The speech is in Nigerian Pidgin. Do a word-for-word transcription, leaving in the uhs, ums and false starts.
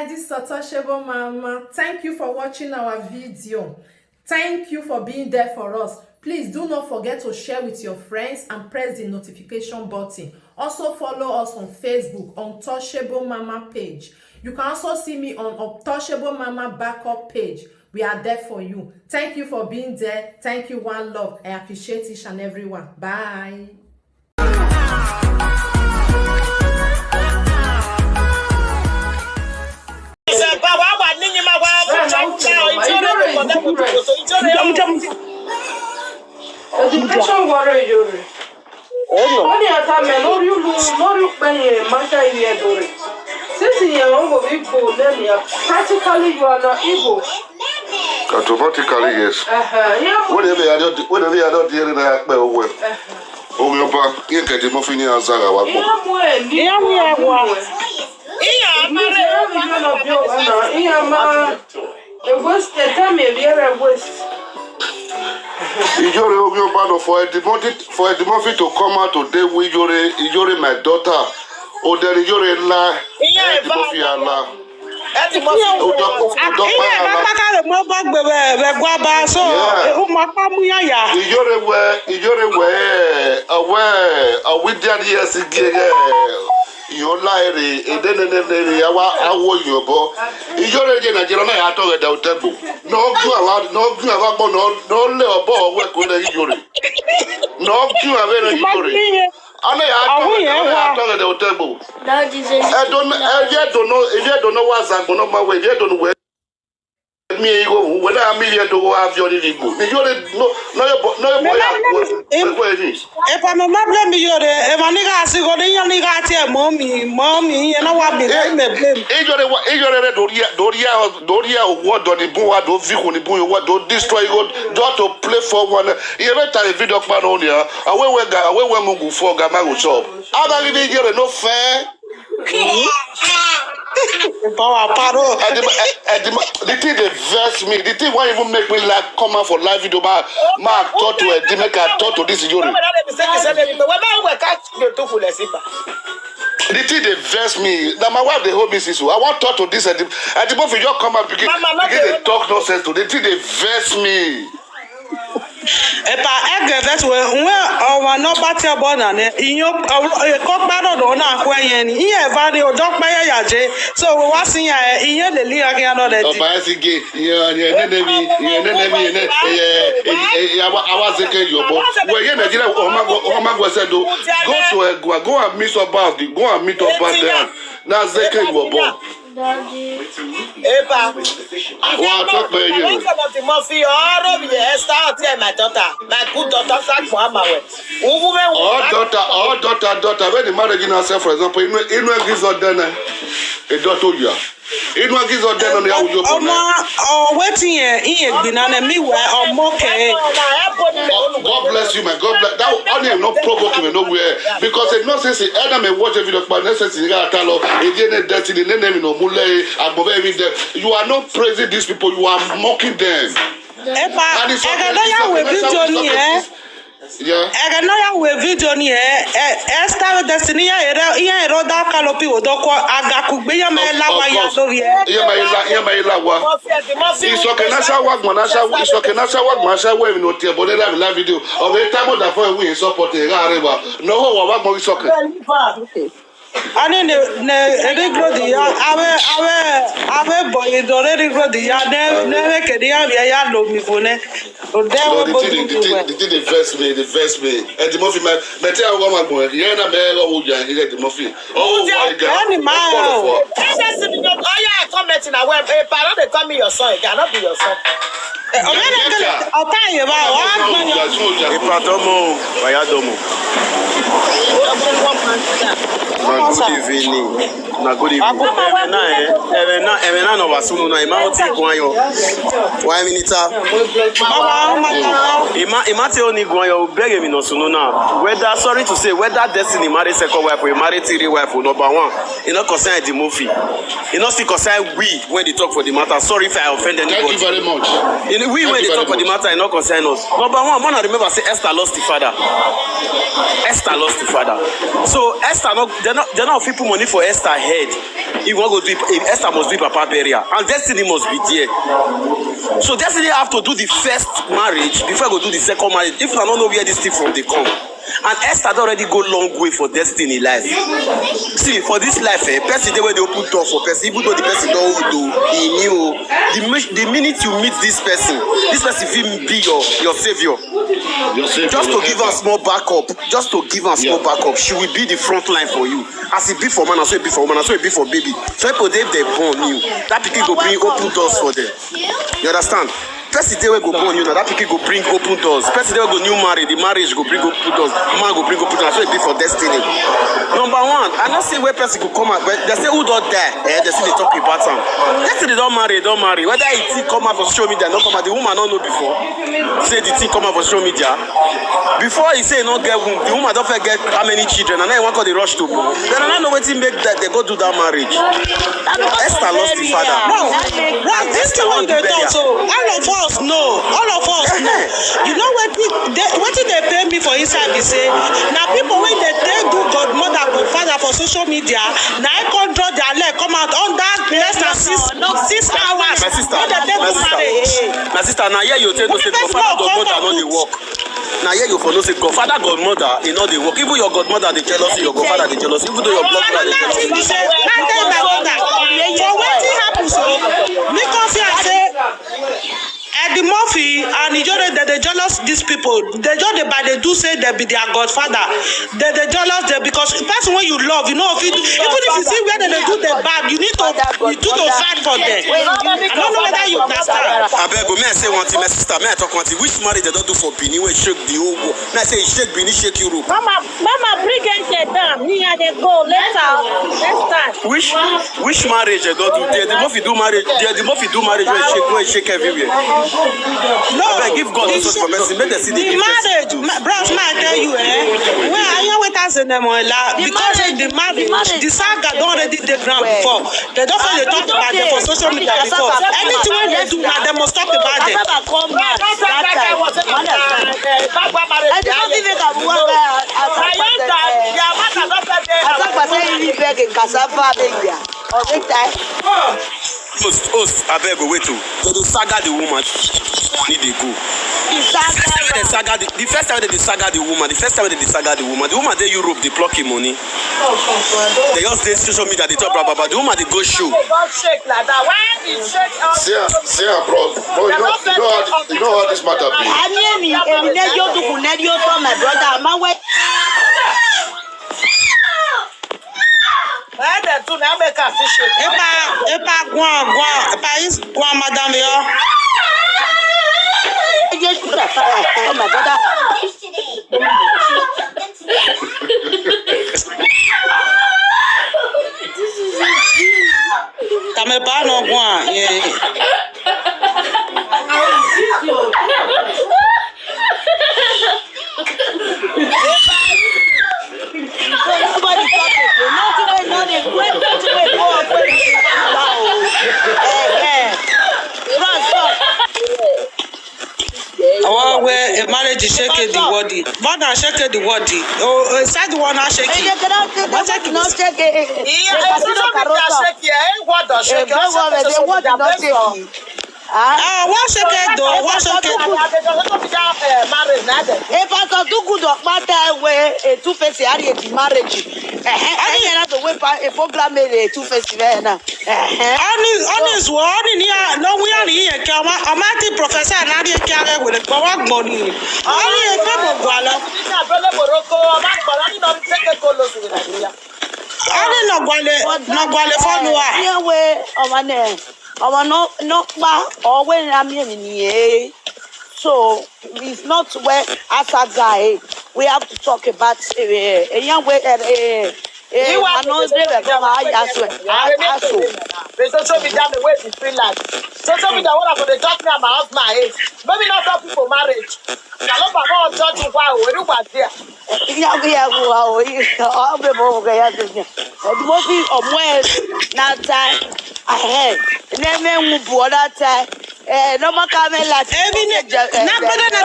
This is Untouchable Mama. Thank you for watching our video. Thank you for being there for us. Please do not forget to share with your friends and press the notification button. Also follow us on Facebook, Untouchable Mama page. You can also see me on Untouchable Mama backup page. We are there for you. Thank you for being there. Thank you, one love. I appreciate each and every one. Bye. Education worry you. Only at a meloriu, lori penye mata yedore. Since you are over people, then you are practically you are not evil. Automatically, yes. Uh-huh. Yeah. Whatever you are not, whatever you are not hearing, I pay well. Omi ọba, ihe ka dị mọfini azaga wa kpọ. Ihe mụ emi. Ihe mụ ya gwa. Ihe amara ebe na ihe ama. Egwes etem ebiere egwes. Ijore Omi ọba no for Edimoti for Edimoti to come out today with Ijore Ijore my daughter. Odere Ijore la. Edimoti ala. Edimoti. Odokpa Ihe ala. Bakpakare mo bọ gbe we we gwa ba so Yeah. Umo pa mu ya ya. Ijore we Ijore we awe awi dia di esi gege. Iyo la ere ede ne ne ne ere awa awo yobo. Ijore je na jero na ya to gede otebo. No gu awa no gu awa gbo no no le obo owe ko le Ijore. No gu awa le Ijore. Ana ya to Awu gede ya ana ya wa. to gede otebo. Edon evi edono evi edono wa zagbo no ma we evi edono we mi igo we na mi evi edono wa vi oni rigbo. Mi yo le no no yo bo no yo bo ya gbo. Gbo evi. Epa me ma blame mi yore. E ma ni ga si go ni yo ni ga ti e mo mi mo mi e na wa bi na me blame. Ijore wa ijore re doria doria doria owo do ni bun wa do vi ko ni bun wa do destroy go do to play for one. Iye meta e video pa no ni a. Awe we ga awe we mungu for ga ma go shop. Abagi ni ijore no fair. Power paro. Edima, Edima, the thing dey vex me. The thing why even make me like come out for live video, ma, ma talk to Edima, make I talk to this Ijore. The thing dey vex me. Na my wife dey hold me since o. I wan talk to this Edima. Edima, if you just come out begin Mama, no begin dey dey talk nonsense to the thing dey vex me. Epa ege that way. Nwe owa no bati obo na ne. Iyo e ko pa do do na ko yen ni. Iye va ni o do pa ya ya je. So we wa sin ya e iye le li ya ke no de. Ọba ẹ sì gé ìyẹn ìyẹn nẹ́nẹ́ mi ìyẹn nẹ́nẹ́ mi ìyẹn nẹ́nẹ́ àwa àwa zeke yọ̀bọ wẹ̀ yé nàìjíríà ọmọ àgbọ̀ ẹsẹ̀ do go to ẹ̀gùn go and meet ọba of the go and meet ọba there na zeke yọ̀bọ. Eba. Wa tọpẹ yìí o. Some of the mafia, all of the Esther, my daughter, my good daughter, Sack Muhammad. All daughter, all daughter, daughter. When the marriage in herself, for example, inu inu egizo dene, a daughter ya. Inu egizo dene ni awujo Omo bone. o wetin yen iye gbina na mi we omo ke. God bless you, my God bless. That only no provoke me nowhere because if not say say Adam may watch a video, but next say you got talo. If you need destiny, name me no mule. Agbove every day. You are not praising these people. You are mocking them. Epa And it's ege okay. no It's ya we okay. video ni eh. Yeah. Ege no ya we video ni eh. Eh, Esther Destiny ya ere ya ero da kalopi odoko aga kugbe ya me la wa ya do ye. Ihe ma ịla ihe ma ịla wa. Isoke na asawa gbọn na asawa isoke na asawa gbọn asawa emi no tie bone la la video. Ọ bụ ịta mụ da fọ ewu ịsọpọt ịgha arịwa. Na ọhụụ wa gbọn isoke. Ani ne ne eri gro di ya awe awe awe boy do eri gro di ya ne ne we ke di ya ya lo mi fo ne. O de we The bo thing mi the thing we. The thing dey vex me dey vex me. Ẹ di mo fi ma mẹ tí àwọn ọmọ agbọ̀n yẹn náà mẹ ẹ lọ́wọ́ ojú àyè ẹ di mo fi. Oh my God. Ẹni máa ń rọ. Oya, I come met in a way. Hey, pa, no dey call me your son again. I no be your son. Ọ̀gá náà tẹ̀lé ọ̀tá yẹn bá wà á gbọ́n yẹn. Ipa tọmọ o, bàyá dọmọ. Na good evening. Na good evening. Ẹ̀rẹ̀ náà ẹ̀ ẹ̀rẹ̀ náà ẹ̀rẹ̀ náà nà wà sunu náà ìmá ó ti gun ayọ̀. Wà á mi níta. Bàbá ọmọ kan. Ìmá ìmá tí ó ní gun ayọ̀ bẹ̀rẹ̀ mi nà sunu náà. Whether sorry to say whether destiny marry second wife or marry three wife or number one. E no concern the movie. E no still concern we when they talk for the matter. Sorry if I offend Thank you anybody. Very much. E no We wey dey talk for the matter, e no concern us. Number one, una remember say Esther lost the father. Esther lost the father. So Esther no, dem no, dem no fit put money for Esther head. If we go do it, if Esther must do papa burial, and Destiny must be there. So Destiny have to do the first marriage before I go do the second marriage. If I don't know where this thing from dey come. And Esther don already go long way for Destiny life. See, for this life, eh, person dey wey dey open door for person, even though the person don old o, he new o. The mi-, the minute you meet this person, this person fit be your, your savior. Just to give am small backup, just to give am small backup, she will be the front line for you. As e be for man, na so e be for woman, na so e be for baby. So people dey, if dem born you, that pikin go bring open doors for them. You understand? Person dey wey go born you now, that pikin go bring open doors. Person dey wey go new marry, the marriage go bring open doors. Man go bring open doors. So e be for Destiny. Number one, I no see where person go come out, but dem say who don die, eh, dem still dey talk about am. Destiny don marry, don marry. Whether e still come out for social media, no come out, the woman no know before. Say the thing come out for social media. Before he say he no get womb, the woman don first get how many children, and now he wan come dey rush to born. Then I no know wetin make that they go do that marriage. Esther lost the father. No, what this thing wey dey talk so, all of us know, all of us know. You know wetin dey, wetin dey pain me for inside be say na people wey dey take do godmother, godfather for social media, na I come draw their leg come out under less than six, six hours. My sister, wey dey take do marriage. My sister, na here you take know say godfather, godmother no dey work. Na here you for know say godfather, godmother, e no dey work. Even your godmother dey jealous you, your godfather dey jealous you, even though your blood brother dey jealous you. Another thing be say, I tell my brother, for wetin happen so, me come see am say Eddie Murphy and Ijore, dem dey jealous these people. Dem just dey by dey do say dem be their godfather. Dem dey jealous dem because person wey you love, you know, if you, even if you see where dem dey do dem bad, you need to, you need to fight for them. I don't know whether you understand. Abeg o, may I say one thing, my sister, may I talk one thing. Which marriage dem don do for Benin wey shake the whole world? May I say e shake Benin, shake Europe. Mama, Mama, bring it down. Me, I dey go later. Next time. Which, which marriage dem don do? They, the Murphy do marriage. They, the Murphy do marriage wey shake, wey shake everywhere. No. Abeg, give God also for mercy. Make dem see the marriage, ma-, bros, ma, I tell you, eh. Well, I hear what I say, because the marriage, the saga don already dey ground before. Dem don first dey talk about them for social media before. Anything wey dem do now, dem must talk about them. Asaba come mad that time. You understand? I don't even make am one guy. Asaba say he beg a cassava baby. Or make time. Host, host, abeg o, wait o. Dem dey saga the woman. Money dey go. The first time wey dem saga the, the first time wey dem dey saga the woman, the first time wey dem dey saga the woman, the woman dey Europe dey pluck him money. Dem just dey social media dey talk blah blah blah. The woman dey go show. They don't shake like that. Why the shake? See am, see am, bros. Bro, you know, you know how, you know how this matter be. Ani emi, emi ne yo duku ne yo to my brother. Ma we. Eh, dem too, na make am fit shake. Epa, epa, go on, go on. Epa is go on, madam yo. Yes, sir. Oh my brother. Kame ba no go on. Yeah. Nobody talk again. Nothing wey no dey, wey nothing wey go up, wey dey go down o. Eh, eh. Bros talk. Awa where a marriage is shake the world. Mother shake the world. Oh, eh, sad one na shake. Eh, you cannot, you cannot shake it. Yeah, social media shake. Eh, what does shake? Eh, what does shake? Ah, one second though, one second. If I can do good or bad time where a two face are the marriage. Eh, eh, eh, na the way pa-, a program made a two face man. Eh, eh. Honest, honest, wo, honest ni a, no, we are here, kama, amati professor, na di kya ga wele, kwa wa gboni. Honest, e fe mo gwa lo. Honest, no gwale, no gwale follow. Yeah, we, our name. Ọmọ no, no pa, ọwọ́ ní àmì èmi nìyẹn. So, it's not where as a guy, we have to talk about, eh, eh, young way, eh, eh, eh, I know they were gonna ask, ask. The social media, the way the freelance. Social media, what I go dey talk me and my husband, eh? Maybe not talk people marriage. Na ló bàbá ọjọ́ tún wá o, irú wà díẹ̀. Ìyá, ìyá, wà o, ọ bẹ bọ wọ kẹyà tó yẹn. Ọdún mo fi ọmọ ẹ náà ta ẹ, ẹ ẹ, ẹ ẹ ń bu ọ náà ta ẹ. Eh, normal camera. Ebi ne na gbada na